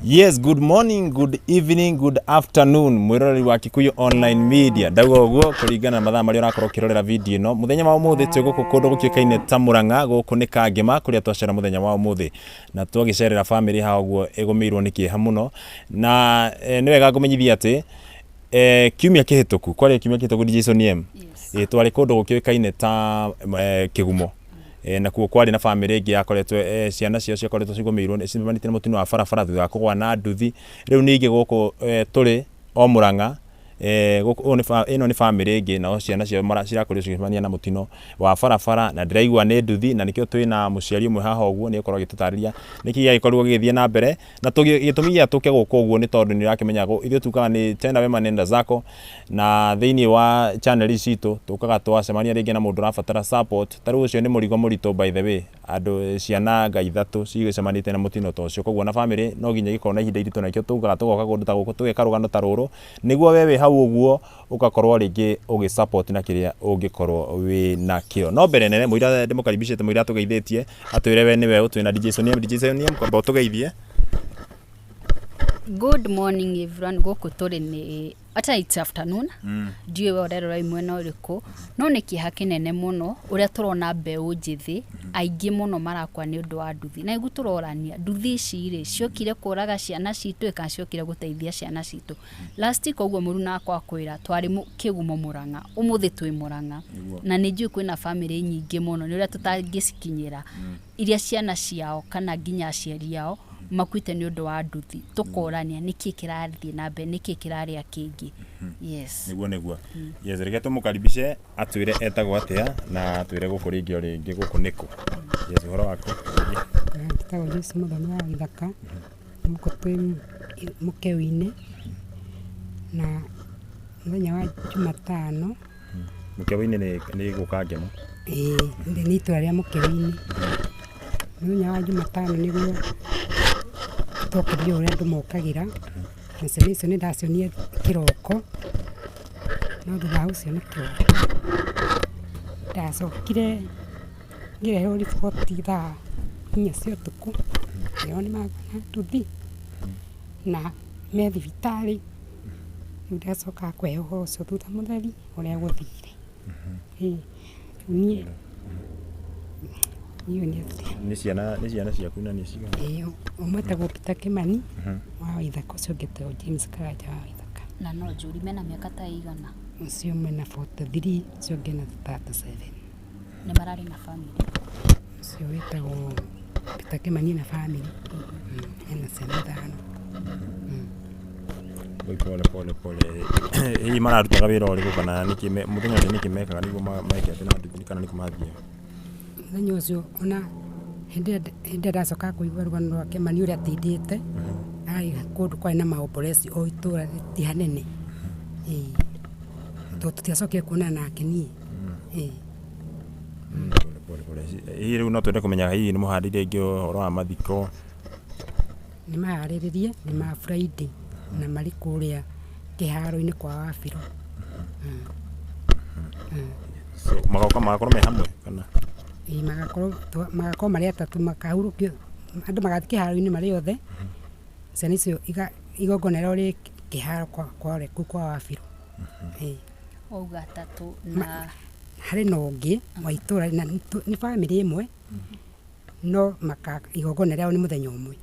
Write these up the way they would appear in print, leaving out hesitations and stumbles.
Yes, good morning, good evening, good afternoon mwiroreri wa Kikuyu Online Media. Ndauga ũguo kũringana na mathaa marĩa ũrakorwo ũkĩrorera video ĩno. Mũthenya wa ũmũthĩ twĩ gũkũ kũndũ gũkĩũkaine ta Murang'a, gũkũ nĩ Kangema kũrĩa twacera mũthenya wa ũmũthĩ na twagĩcerera famĩlĩ haha ũguo ĩgũmĩirwo nĩ kĩeha mũno na nĩ wega ngũmenyithie atĩ kiumia kĩhĩtũku, kwarĩ kiumia kĩhĩtũku DJ Sonny M. Twarĩ kũndũ gũkĩũĩkaine ta Kĩgumo. Nakuo kwarĩ na bamĩrĩ ĩngĩ yakoretwo ciana ciao ciakoretwo cigũmĩirwo cicemanĩtie na mũtino wa barabara thutha wa kũgũa na nduthi. Rĩu ningĩ gũkũ tũrĩ o Mũrang'a, gũkũ ũyũ nĩ ĩno nĩ bamĩrĩ ĩngĩ nao ciana ciao cirakorirwo cigĩcemania na mũtino wa barabara na ndĩraigua nĩ nduthi na nĩkĩo twĩna mũciari ũmwe haha ũguo nĩ egũkorwo agĩtũtarĩria nĩkĩ gĩagĩkorirwo gĩgĩthiĩ na mbere. Na gĩtũmi gĩa tũke gũkũ ũguo nĩ tondũ nĩ ũrakĩmenya ithuĩ tugaga nĩ tenda wema nenda zako, na thĩinĩ wa channel ici citũ tũkaga twacemania rĩngĩ na mũndũ ũrabatara support, ta rĩu ũcio nĩ mũrigo mũritũ by the way, andũ ciana anga ithatũ cigĩcemanĩtie na mũtino ta ũcio, koguo ona bamĩrĩ no nginya ĩgĩkorwo na ihinda iritũ na nĩkĩo tugaga tũgoka kũndũ ta gũkũ tũgeka rũgano ta rũrũ, nĩguo we wĩ hau ũguo ũgakorwo rĩngĩ ũgĩ support na kĩrĩa ũngĩkorwo wĩ nakĩo. No mbere nene mũira ndĩmũkaribicĩte mũira atũgeithĩtie atwĩre we nĩwe ũ, twĩna DJ Sonny M. DJ Sonny M kwamba ũtũgeithie. Good morning everyone, gũkũ tũrĩ nĩ ata it's afternoon. Ndiũĩ we ũrerora wĩ mwena ũrĩkũ, no nĩ kĩeha kĩnene mũno ũrĩa tũrona mbeũ njĩthĩ aingĩ mũno marakua nĩ ũndũ wa nduthi. Na nĩguo tũrorania nduthi ici rĩ ciokire kũraga ciana citũ kana ciokire gũteithia ciana citũ. Last week ũguo mũruna wakwa akwĩra twarĩ Kĩgumo Mũrang'a, ũmũthĩ twĩ Mũrang'a. Na nĩ njũĩ kwĩna bamĩrĩ nyingĩ mũno nĩ ũrĩa tũtangĩcikinyĩra iria ciana ciao kana nginya aciari ao makuĩte nĩ ũndũ wa nduthi. Tũkorania nĩkĩ kĩrathiĩ na mbere, nĩkĩ kĩrarĩa kĩngĩ. Yes. Nĩguo nĩguo. Yes, reke tũmũkaribishe atwĩre etagwo atĩa na atwĩre gũkũ rĩngĩ o rĩngĩ gũkũ nĩkũ. Yes, ũhoro waku? Njĩtagwo Joyce Mũthoni wa Gĩthaka. Gũkũ twĩ mũkeu-inĩ, na mũthenya wa Jumatano. Mũkeu-inĩ nĩ gũka ngemo? Ĩĩ nĩ itũra rĩa mũkeu-inĩ. Mũthenya wa Jumatano nĩguo twokĩrire ũrĩa andũ mokagĩra, na ciana icio nĩ ndacionire kĩroko, no thutha ũcio nĩkĩo ndacokire Ngĩrehwo riboti thaa inya cia ũtukũ, ngĩrwo nĩ magũa na nduthi na me thibitarĩ, rĩu ndacoka kũheo ũhoro ũcio thutha mũtheri ũrĩa gũthire. Ĩĩ niĩ ndiũĩ nĩ atĩa. Nĩ ciana nĩ ciana ciaku na nĩ cigana? Ĩĩ ũmwe etagwo Peter Kimani wa Waithaka, ũcio ũngĩ etagwo James Karanja wa Waithaka. Na no njũrie mena mĩaka ta ĩigana? Ũcio ũmwe ena 43, ũcio ũngĩ ena 37. Nĩ mararĩ na bamĩrĩ? Ũcio wĩtagwo Peter Kĩmani ena bamĩrĩ, ena ciana ithano. Oi pole pole pole. Hihi mararutaga wĩra ũrĩkũ kana nĩkĩ mũthenya ũcio nĩkĩ mekaga nĩguo meke atĩ na nduthi kana nĩkũ mathiaga? Mũthenya ũcio ona hĩndĩ ĩrĩa ndacokaga kũigua rũgano rwa Kĩmani ũrĩa atindĩte, arĩ kũndũ kwarĩ na maomboreci o itũra ti hanene, ĩĩ tondũ tũtiacokire kuonana nake niĩ. Ĩĩ. Pole pole pole. Hihi rĩu no twende kũmenya hihi nĩ mũhandĩire rĩngĩ ũhoro wa mathiko? Nĩ maharĩrĩrie nĩ ma Friday na marĩ kũrĩa kĩharo-inĩ kwa Wabirũ. So magoka magakorwo me hamwe kana? Ĩĩ magakorwo magakorwo marĩ atatũ makahurũkio, andũ magathiĩ kĩharo-inĩ marĩ othe, ciana icio igongona rĩao rĩ kĩharo kũu kwa Wabirũ. Ĩĩ. Wauga atatũ na Harĩ na ũngĩ wa itũra na nĩ bamĩrĩ ĩmwe no maka igongona rĩao nĩ mũthenya ũmwe.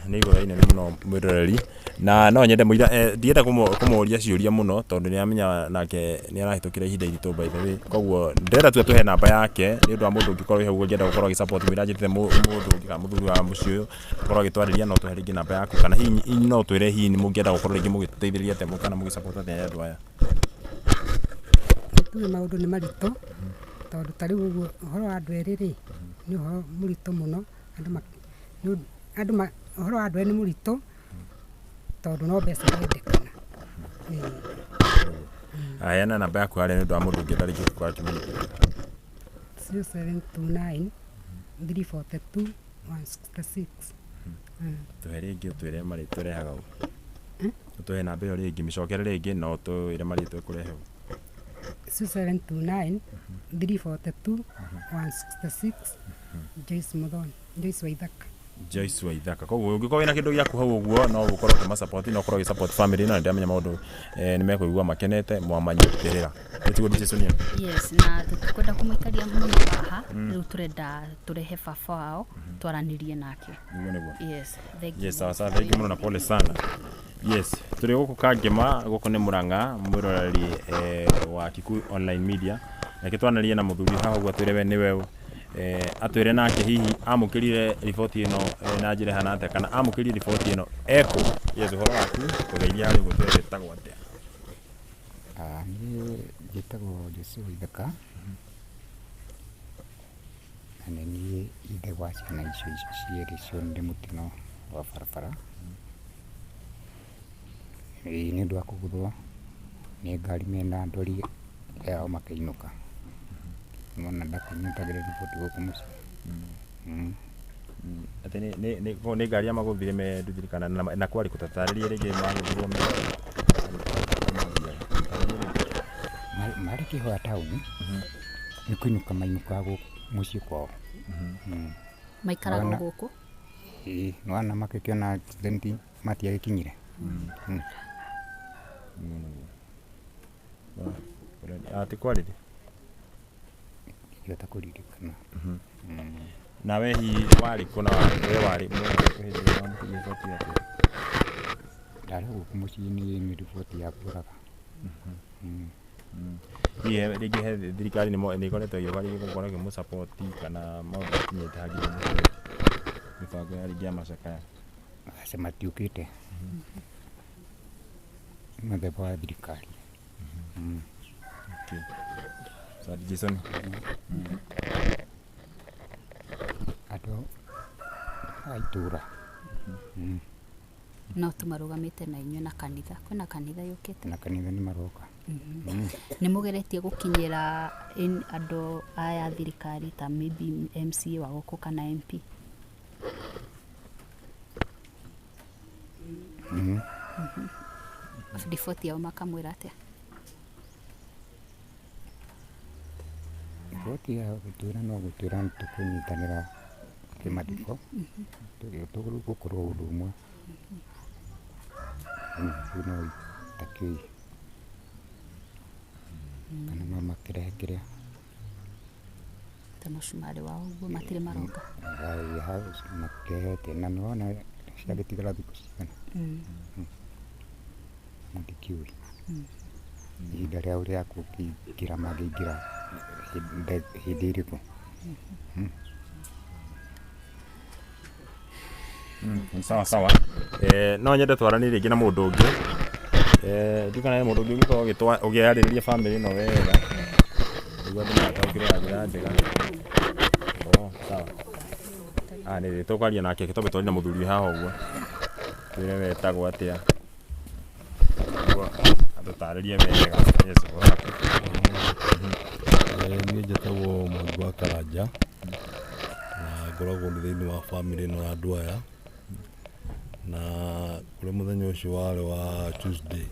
Nĩ igũtha inene mũno mwĩroreri na no nyende mũira ndienda kũmũria ciũria mũno tondũ nĩ aramenya nake nĩ arahĩtũkĩra ihinda iritũ by the way. Koguo ndĩrenda tu atũhe namba yake nĩ ũndũ wa mũndũ ũngĩkorwo wĩ hau ũngĩenda gũkorwo agĩ support mũira anjĩtĩte mũndũ ũngĩ kana mũthuri wa mũciĩ ũyũ. Ũkorwo ũgĩtwarĩria no ũtũhe rĩngĩ namba yaku kana hihi no ũtwĩre hihi nĩ mũngĩenda gũkorwo rĩngĩ mũgĩtũteithĩrĩria atĩa kana mũgĩ support atĩa andũ aya. Nĩ tuge maũndũ nĩ maritũ, tondũ ta rĩu ũguo ũhoro wa andũ erĩ rĩ, nĩ ũhoro mũritũ mũno, andũ ũhoro wa andũ erĩ nĩ mũritũ, tondũ no mbeca irendekana. Ĩĩ. Heana namba yaku harĩa nĩ ũndũ wa mũndũ ũngĩenda rĩngĩ gũkorwo akĩmĩnyita. 0729 342 166. Tũhe rĩngĩ ũtwĩre marĩtwa ũrehaga ũ. Ũtũhe namba ĩyo rĩngĩ, mĩcokere rĩngĩ na ũtwĩre marĩtwa ĩkũrehe ũ. 0729 342 166. Joyce Muthoni, Joyce Waithaka. Joyce Waithaka. Koguo ũngĩkorwo wĩna kĩndũ gĩaku hau ũguo no ũkorwo ũkĩma support, no ũkorwo ũgĩ support family ĩno, na ndĩramenya maũndũ nĩ mekũigua makenete mwamanyitĩrĩra. Nĩtiguo DJ Sonia? Yes, na tũtikwenda kũmũikaria mũno haha, rĩu tũrenda tũrehe baba wao twaranĩrie nake. Nĩguo nĩguo. Yes, thank you. Yes, sawa sawa, thank you mũno na pole sana. Yes, tũrĩ gũkũ Kangema, gũkũ nĩ Murang'a, mwĩroreri wa Kikuyu Online Media. Reke twanĩrie na mũthuri haha ũguo atwĩre we nĩwe ũ. Atwĩre nake hihi amũkĩrire riboti ĩno na njĩra ĩhana atĩa, kana amũkĩrire riboti ĩno ekũ. Yes, ũhoro waku, tũgeithie harĩa ũguo twĩre wĩtagwo atĩa. Niĩ njĩtagwo Joshua Ithaka, na nĩ niĩ ithe wa ciana icio cierĩ cionire mũtino wa barabara. Ĩĩ nĩ ũndũ wa kũgũthwo nĩ ngari mena ndori yao makĩinũka. Nĩwona ndakĩnyitagĩra riboti gũkũ mũciĩ. Atĩ nĩ ngari ya magũthire me nduthi kana na kwarĩ kũ? Tatarĩria rĩngĩ magũthirwo me Marĩ Kĩhoya taũni, nĩ kũinũka mainũkaga gũkũ mũciĩ kwao. Maikaraga gũkũ? Ĩĩ, nĩwona magĩkĩona accident matiagĩkinyire. Atĩ kwarĩ rĩ? Ndingĩhota kũririkana. Nawe hihi warĩ kũ na we warĩ hĩndĩ ĩrĩa wamũkĩrire riboti atĩa? Ndarĩ gũkũ mũciĩ nĩ riboti ya kũraga. Hihi rĩngĩ he thirikari nĩ ĩkoretwo ĩgĩũka rĩngĩ gũkorwo ĩkĩmũ support kana maũndũ makinyĩte hangĩ mĩbango ya rĩngĩ ya macakaya? Aca matiũkĩte. Mũthemba wa thirikari. Okay. So Jason. Andũ a itũra. No tũmarũgamĩte na inyuĩ na kanitha. Kwĩna kanitha yũkĩte? Na kanitha nĩ maroka. Nĩ mũgeretie gũkinyĩra andũ aya thirikari ta maybe MCA wa gũkũ kana MP? Riboti yao makamwĩra atĩa? Riboti ya gũtwĩra no gũtwĩra tũkũnyitanĩra kĩmathiko, tũgũkorwo ũndũ ũmwe. Rĩu no itakĩũĩ kana no makĩrehe kĩrĩa ta mũcumarĩ wao ũguo matirĩ maroka. Makĩrehete na nĩwona ciagĩtigara thikũ cigana, ndikĩũĩ ihinda rĩao rĩa kũingĩra mangĩingĩra hĩndĩ ĩrĩkũ. Sawa sawa. No nyende twaranie rĩngĩ na mũndũ ũngĩ. Ndiũĩ kana he mũndũ ũngĩ ũngĩkorwo ũgĩarĩrĩria family ĩno wega nĩguo andũ mataũkĩrwo na njĩra njega. Oh, sawa. Nĩ tũkwaria nake twambe twarie na mũthuri wĩ haha ũguo, twĩre wetagwo atĩa nĩguo atũtarĩrie wega. Yes, ũhoro waku? Niĩ njĩtagwo Mwangi wa Karanja na ngoragwo ndĩ thĩinĩ wa family ĩno ya andũ aya, na kũrĩ mũthenya ũcio warĩ wa Tuesday,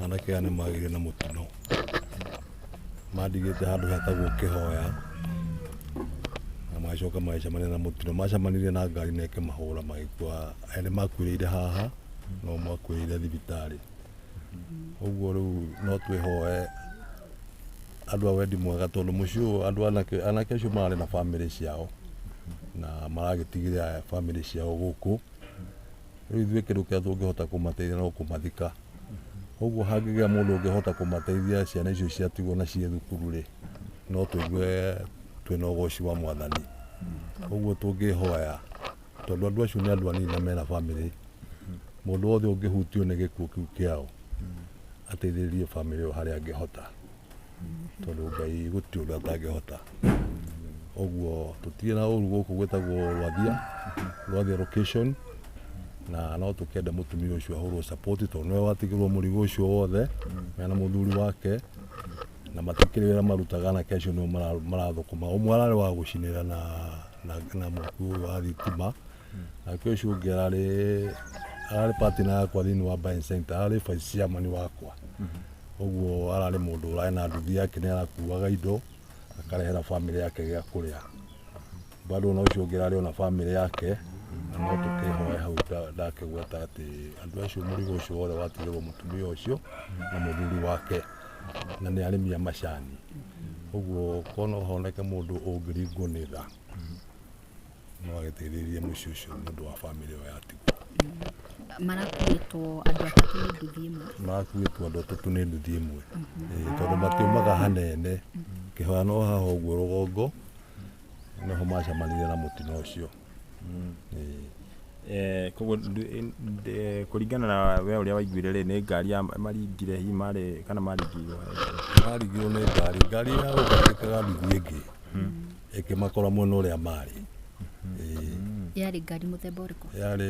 anake aya nĩ magĩire na mũtino, mandigĩte handũ hetagwo Kĩhoya na magĩcoka magĩcemania na mũtino, macemanirie na ngari na ĩkĩmahũra magĩkua, erĩ makuĩrĩire haha na ũmwe akuĩrĩire thibitarĩ. Ũguo rĩu no twĩhoe andũ a wendi mwega, tondũ mũciĩ ũyũ andũ anake acio mararĩ na bamĩrĩ ciao na maragĩtigĩra bamĩrĩ ciao gũkũ. Rĩu ithuĩ kĩndũ kĩrĩa tũngĩhota kũmateithia no kũmathika. Ũguo hangĩgĩa mũndũ ũngĩhota kũmateithia ciana icio ciatigwo na ciĩ thukuru rĩ, no tũigue twĩna ũgoci wa Mwathani. Ũguo tũngĩhoya, tondũ andũ acio nĩ andũ anini na mena bamĩrĩ, mũndũ wothe ũngĩhutio nĩ gĩkuũ kĩu kĩao ateithĩrĩrie bamĩrĩ ĩyo harĩa angĩhota, tondũ Ngai gũtirĩ ũndũ atangĩhota. Ũguo tũtirĩ na ũru gũkũ gwĩtagwo Rwathia, Rwathia location, na no tũkĩende mũtumia ũcio ahũrwo support, tondũ nĩwe watigĩrwo mũrigo ũcio wothe mena mũthuri wake, na matikĩrĩ wĩra marutaga, anake acio nĩo marathũkũma. Ũmwe ararĩ wa gũcinĩra na mwaki ũyũ wa thitima, nake ũcio ũngĩ ararĩ partner yakwa thĩinĩ wa buying center, ararĩ vice chairman wakwa. Ũguo ararĩ mũndũ ũrarĩ na nduthi yake, nĩ arakuaga indo akarehera bamĩrĩ yake gĩa kũrĩa. Bado na ũcio ũngĩ ararĩ ona bamĩrĩ yake, na no tũkĩhoe hau ndakĩgweta atĩ andũ acio mũrigo ũcio wothe watigĩrwo mũtumia ũcio na mũthuri wake, na nĩ arĩmi a macani. Ũguo korwo no honeke mũndũ ũngĩringwo nĩ tha, no agĩteithĩrĩrie mũciĩ ũcio nĩ ũndũ wa bamĩrĩ ĩyo yatigwo. Marakuĩtwo andũ atatũ nĩ nduthi ĩmwe. Marakuĩtwo andũ atatũ nĩ nduthi ĩmwe. Ĩĩ, tondũ matiumaga hanene, kĩhoya no haha ũguo rũgongo noho macemanirie na mũtino ũcio. Ĩĩ. Koguo kũringana na we ũrĩa waiguire rĩ, nĩ ngari ya maringire hihi marĩ kana maringirwo? Maringirwo nĩ ngari, ngari ya ũgatĩkaga nduthi ĩngĩ ĩkĩmakora mwena ũrĩa marĩ. Ĩĩ. Yarĩ ngari mũthemba ũrĩkũ? Yarĩ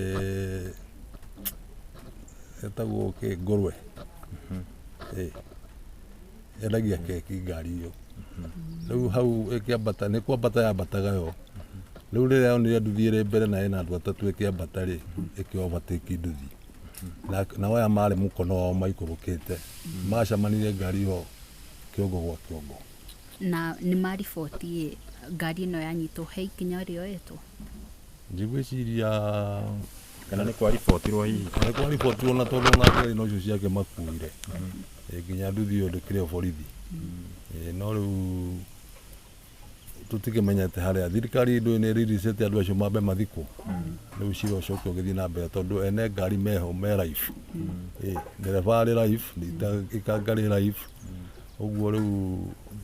ĩtagwo kĩ, ngũrwe. Ĩĩ, yendagia keki ngari ĩyo. Rĩu hau ĩkĩambata, nĩ kwambata yambataga yo. Rĩu rĩrĩa yonire nduthi ĩrĩ mbere na ĩna andũ atatũ ĩkĩambata rĩ, ĩkĩ overtake nduthi. Nao aya marĩ mũkono wao maikũrũkĩte, macemanirie ngari ĩyo kĩongo gwa kĩongo. Na nĩ mariboti ngari ĩno yanyitwo, he ikinya rĩoetwo? Ndigwĩciria. Kana nĩ kwaribotirwo hihi? Nĩ kwaribotirwo, na tondũ ona ngari no icio ciake makuire. Ĩ, nginya nduthi ĩyo ndĩkĩrĩ o borithi. Ĩ, no rĩu tũtikĩmenyete harĩa thirikari ndũĩ nĩ ĩriricĩte andũ acio mambe mathikwo, rĩu cira ũcoke ũgĩthiĩ na mbere, tondũ ene ngari meho me life. Ĩ, ndereba arĩ life, ikanga rĩ life. Ũguo rĩu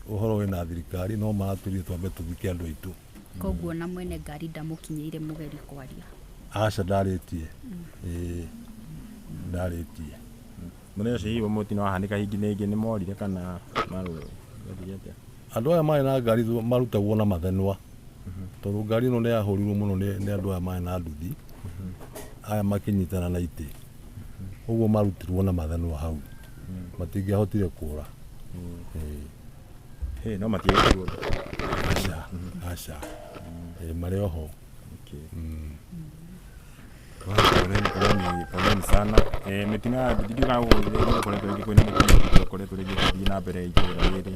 ũhoro wĩna thirikari, no maratũrie twambe tũthike andũ aitũ. Koguo na mwene ngari ndamũkinyĩire mũgerie kwaria? Aca, ndarĩtie. Ĩĩ, ndarĩtie. Mũthenya ũcio hihi mũtino wahanĩka, hihi nĩngĩ nĩ morire kana marũ gwathire atĩa? Andũ aya marĩ na ngari marutagwo na mathenwa, tondũ ngari ĩno nĩ yahũrirwo mũno nĩ andũ aya marĩ na nduthi aya makĩnyitana na itĩ. Ũguo marutirwo na mathenwa hau, matingĩahotire kũra. Ĩĩ. Hĩ, no matiagĩtirwo? Aca, aca. Ĩĩ, marĩ oho. Okay. Poleni, poleni, poleni sana. Mĩtino ya nduthi, ndiũĩ kana gũkũ gũkoretwo rĩngĩ kwĩna mĩtino ĩngĩ ĩkoretwo rĩngĩ ĩgĩthiĩ na mbere itũũra rĩrĩ?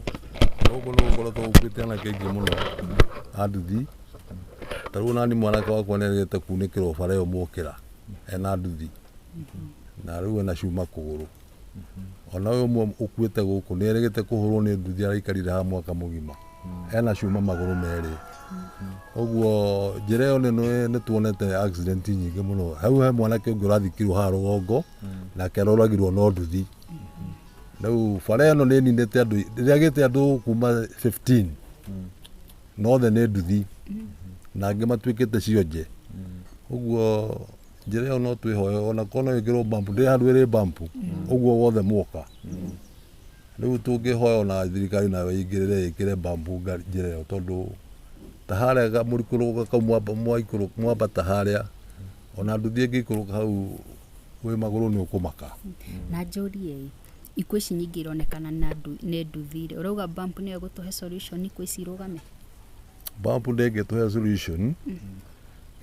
Gũkũ nĩ gũkoretwo gũkuĩte anake aingĩ mũno a nduthi. Ta rĩu nani mwanake wakwa nĩ erĩgĩte kunĩkĩrwo bara ĩyo mwokĩra ena nduthi, na rĩu ena cuma kũgũrũ. Ona ũyũ ũmwe ũkuĩte gũkũ nĩ erĩgĩte kũhũrwo nĩ nduthi, araikarire haha mwaka mũgima ena cuma magũrũ merĩ. Ũguo njĩra ĩyo nĩ tuonete accident nyingĩ mũno hau. He mwanake ũngĩ ũrathikirwo haha rũgongo, nake aroragirwo no nduthi. Rĩu bara ĩno nĩ ĩninĩte andũ, rĩagĩte andũ kuma 15, nothe nĩ nduthi, na angĩ matuĩkĩte cionje. Ũguo njĩra ĩyo no twĩhoe ona korwo no ĩkĩrwo bump, ndĩ handũ ĩrĩ bump ũguo wothe mwoka. Rĩu tũngĩhoya ona thirikari nayo ĩingĩrĩre ĩkĩre bump njĩra ĩyo, tondũ ta harĩa mũrikũrũka kau mwambata harĩa, ona nduthi ĩngĩikũrũka hau wĩ magũrũ nĩ ũkũmaka. Na njũrie ĩ, ikuũ ici nyingĩ ironekana nĩ nduthi rĩ, ũrauga bump nĩyo ĩgũtũhe solution ikuũ ici irũgame? Bump ndĩngĩtũhe solution.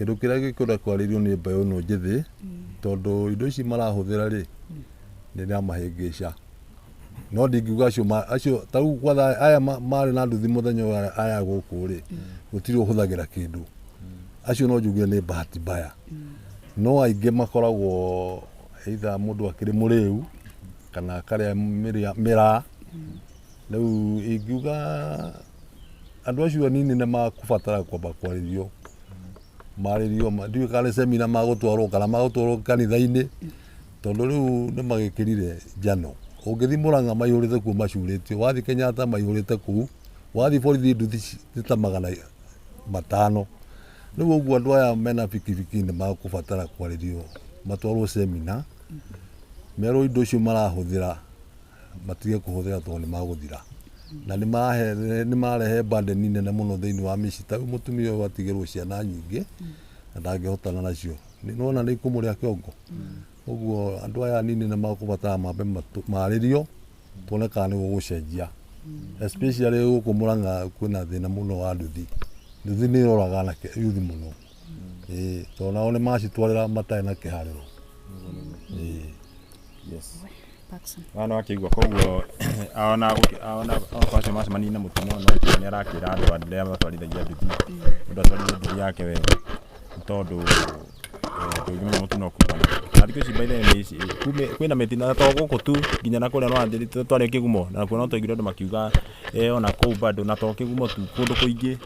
Kĩndũ kĩrĩa gĩkwenda kwarĩrio nĩ mbeũ ĩno njĩthĩ, tondũ indo ici marahũthĩra rĩ, nĩ iramahĩngĩca. No ndingiuga acio acio ta rĩu kwatha aya marĩ na nduthi mũthenya ũyũ aya gũkũ rĩ, gũtirĩ ũhũthagĩra kĩndũ. Acio no njuge nĩ bahati mbaya, no aingĩ makoragwo either mũndũ akĩrĩ mũrĩu kana akarĩa mĩraa. Rĩu ingiuga andũ acio anini nĩ makũbatara kwamba kwarĩrio, marĩrio, ndiũĩ kana nĩ semina magũtwarwo kana magũtwarwo kanitha-inĩ, tondũ rĩu nĩ magĩkĩrire njano. Ũngĩthiĩ Mũrang'a maihũrĩte kuo macurĩtio, wathiĩ Kenyatta maihũrĩte kũu, wathiĩ borithi nduthi nĩ ta 500. Rĩu ũguo andũ aya mena bikibiki nĩ makũbatara kwarĩrio, matwarwo semina, merwo indo icio marahũthĩra matige kũhũthĩra, tondũ nĩ magũthira na nĩ marehe burden nene mũno thĩinĩ wa mĩciĩ. Ta rĩu mũtumia ũyũ atigĩrwo ciana nyingĩ na ndangĩhotana nacio. Nĩwona nĩ ikũmũrĩa kĩongo. Ũguo andũ aya anini nĩ makũbatara mambe marĩrio, tuone kana nĩ gũgũcenjia, especially gũkũ Mũrang'a kwĩna thĩna mũno wa nduthi. Nduthi nĩ ĩroraga anake youth mũno. Ĩĩ, tondũ nao nĩ macitwarĩra matarĩ na kĩharĩro. Ĩĩ. Yes. Parkson. Wana wakĩigua koguo ona ona okorwo acio macemania na mũtino no nĩ arakĩra andũ arĩa matwarithagia nduthi mũndũ atwarithie nduthi yake wega nĩ tondũ ndũngĩmenya mũtino ũkuuma na thikũ ici by the way nĩ ici kwĩna mĩtino na to gũkũ tu nginya na kũrĩa no twarĩ kĩgumo na kuo no twaiguire andũ makiuga ona kũu bado na to kĩgumo tu kũndũ kũingĩ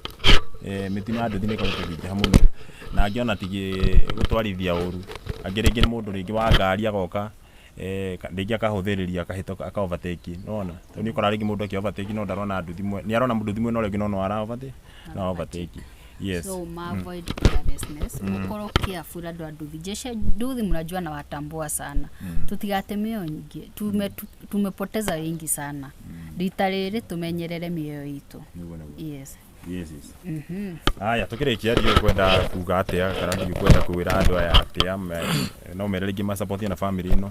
mĩtino ya nduthi nĩ ĩkoretwo ĩkĩingĩha mũno na angĩ ona ti gũtwarithia ũru angĩ rĩngĩ nĩ mũndũ rĩngĩ wa ngari agoka rĩngĩ akahũthĩrĩria akahĩtũka aka overtake nĩwona tondũ nĩ ũkoraga rĩngĩ mũndũ akĩ overtake no ndarona nduthi nĩ arona nduthi mwena ũrĩa ũngĩ no no ara overtake no overtake yes. So ma avoid carelessness, mukorwo careful andũ a nduthi. Jeshi ya nduthi mnajua na watambua sana. Tutigate mĩoyo nyingĩ. Tumepoteza wengi sana. Rita rĩrĩ tumenyerere mĩoyo itũ. Nĩguo nĩguo. Yes. Yes, yes. Aya tukĩrĩkia ndiũĩ kwenda kuga atĩa kana ndiũĩ kwenda kwĩra andũ aya atĩa no mere rĩngĩ macapotie na family ĩno.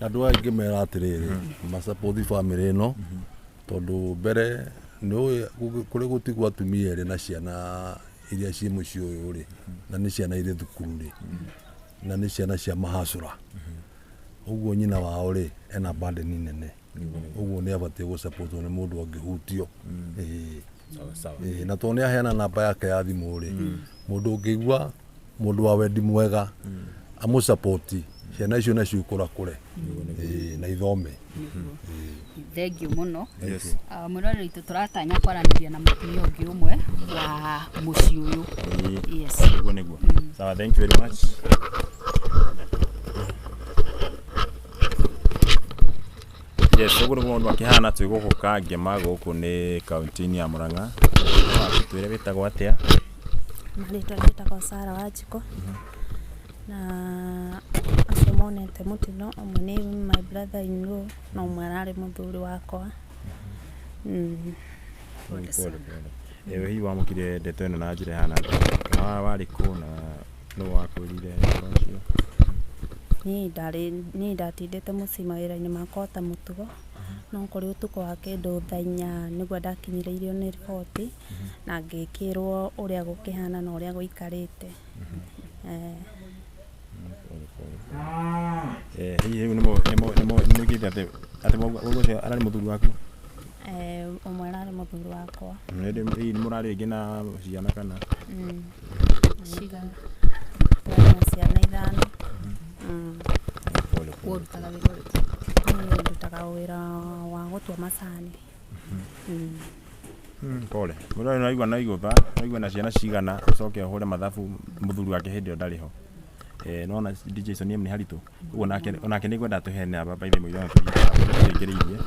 Andũ aya ingĩmera atĩrĩrĩ macapoti family ĩno tondũ mbere nĩũĩ kũrĩ gũtigwo atumia erĩ na ciana iria ciĩ mũciĩ ũyũ rĩ na nĩ ciana irĩ thukuru rĩ na nĩ ciana cia mahacũra ũguo nyina wao rĩ ena burden nene ũguo nĩ abatiĩ gũcapotwo nĩ mũndũ angĩhutio. Ĩĩ. Sawa sawa. Ĩĩ, na tondũ nĩ aheana namba yake ya thimũ rĩ mũndũ ũngĩigua mũndũ wa wendi mwega amũcapoti ciana icio nacio ikũrakũre. Ĩĩ, na ithome. Thank you mũno. Yes. Mwĩroreri witũ tũratanya kwaranĩria na mũtumia ũngĩ ũmwe wa mũciĩ ũyũ. Ĩĩ. Yes. Nĩguo nĩguo. Sawa, thank you very much. Yes, ũguo nĩguo maũndũ makĩhana twĩ gũkũ Kangema gũkũ nĩ kaunti-inĩ ya Murang'a. Twĩre wĩtagwo atĩa? Marĩtwa njĩtagwo Sarah Wanjikũ na acio monete mũtino ũmwe nĩ my brother in law na ũmwe ararĩ mũthuri wakwa. Pole Pole sana. pole. Ewe hihi wamũkire ndeto ĩno na njĩra ĩhana atĩa? Kana warĩ kũ na nũ wakwĩrire ũhoro ũcio? Niĩ ndatindĩte mũciĩ mawĩra-inĩ makwa ta mũtugo no kũrĩ ũtukũ wa kĩndũ thaa inya nĩguo ndakinyĩrĩirio nĩ riboti na ngĩkĩrwo ũrĩa gũkĩhana na ũrĩa gũikarĩte. Pole pole pole. Hihi rĩu nĩmũigĩte atĩ atĩ mũndũ ũcio ararĩ mũthuri waku? Ũmwe ararĩ mũthuri wakwa. Hihi nĩ mũrarĩ rĩngĩ na ciana kana? Cigana? Tũrarĩ na ciana ithano. Pole pole. Ũrutaga wĩra ũrĩkũ? Niĩ ndutaga wĩra wa gũtua macani. Pole. Mũndũ ũyũ nĩaigua no igũtha, aigua na ciana cigana ũcoke ũhũre mathabu mũthuri wake hĩndĩ ĩyo ndarĩ ho. Nona DJ Sonia nĩ haritũ. Ũguo nake onake nĩ ngwenda tũhe namba by the way mũirũ tũrĩkĩrĩirie.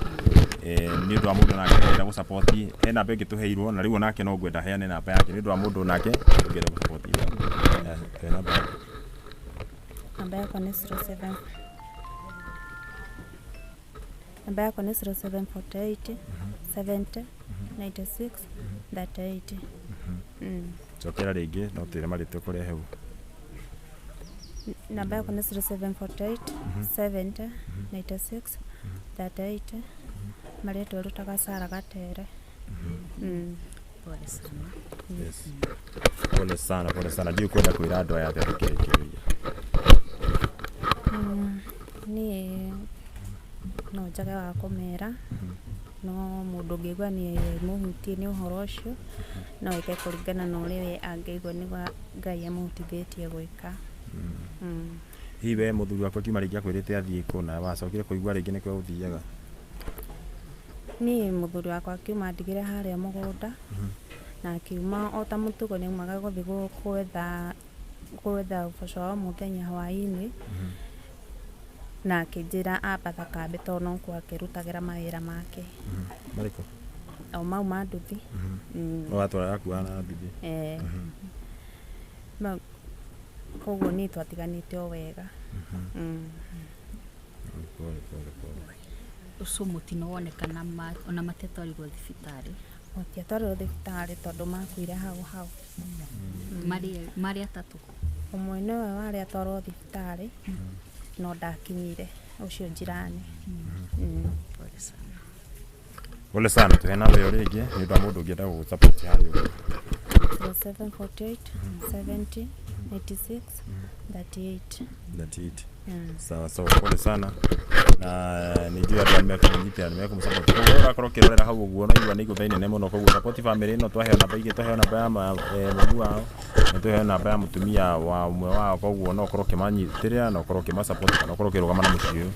Nĩ ũndũ wa mũndũ nake ũngĩenda gũsupport he namba ĩngĩ tũheirwo na rĩu onake no ngwenda heane namba yake nĩ ũndũ wa mũndũ nake ũngĩenda gũsupport. Tũhe namba yake. Namba yakwa nĩ 07 namba yakwa nĩ 0748 70 96 38. Cokera rĩngĩ no twĩre marĩtwa kũrĩa hau. Namba yakwa nĩ 0748 70 96 38. Marĩtwa rutaga Sarah Gatere. Pole sana. Yes. Pole sana, pole sana. Ndiũĩ kwenda kwĩra andũ aya atĩa tũkĩrĩkĩrĩria. Niĩ no njage wa kũmera no mũndũ ũngĩigua nĩ mũhutie nĩ ũhoro ũcio no eke kũringana na ũrĩa we angĩigua nĩguo Ngai amũhutithĩtie gwĩka. Hihi we mũthuri waku akiuma rĩngĩ akwĩrĩte athiĩ kũ na wacokire kũigua rĩngĩ nĩkũ egũthiaga? Niĩ mũthuri wakwa akiuma ndigire harĩa mũgũnda na akiuma o ta mũtugo nĩ aumaga gũthiĩ gwetha ũboco wa o mũthenya hwaĩ-inĩ na akĩnjĩra ambatha kambĩ tondũ nokuo akĩrutagĩra mawĩra make. Marĩkũ? O mau ma nduthi. Watwara akuaga na nduthi. Koguo niĩ twatiganĩte o wega. Pole pole pole. Ũcio mũtino wonekana ona matiatwarirwo thibitarĩ. Matiatwarirwo thibitarĩ tondũ makuire hau hau. Marĩ atatũ. Ũmwe nĩwe warĩ atwarwo thibitarĩ no ndakinyire ũcio njirani. Pole sana. Pole sana. Tuhe namba ĩyo rĩngĩ nĩ ũndũ wa mũndũ ũngĩenda gũgũsupport harĩa ũguo. 0748 70 86 38. 38. Mm. Sawa sawa, pole sana na nijua andũ arĩa mekũnyitĩra nĩ mekũmũsupport. Koguo ũrakorwo ũkĩrorera hau ũguo no igua nĩ igũtha inene mũno, koguo support family ĩno. Twaheo namba igĩ, twaheo namba ya mami wao na twaheo namba ya mũtumia wa ũmwe wao, koguo no ũkorwo ũkĩmanyitĩrĩra na ũkorwo ũkĩmasupport kana ũkorwo ũkĩrũgama na mũciĩ ũyũ,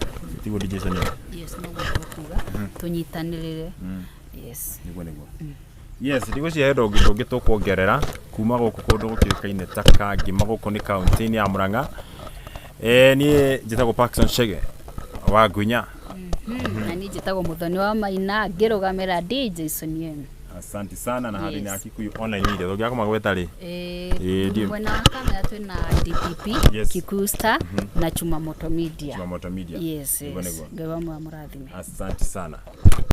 tiguo DJ Sonia? Yes, noguo tũkuga, tũnyitanĩrĩre, yes. Niguo, yes, ndigwĩciria he ũndũ ũngĩ tũkuongerera kuma gũkũ kũndũ gũkĩũkaine ta Kangima, gũkũ nĩ kaunti-inĩ ya Murang'a. Niĩ njĩtagwo Parkson Chege wa Ngunya. Na niĩ njĩtagwo Mũthoni wa Maina, ngĩrũgamĩra DJ Sonien. Asante sana na harĩ Yes. na Kikuyu Online Media tũngĩaga kũmagweta rĩ. Mwena wa kamera twĩna DPP, Yes. Kikuyu Star na Chuma Moto Media. Chumamoto Media. Yes. Niguo, Yes. niguo. Ngai wa mũrathime. Asante sana.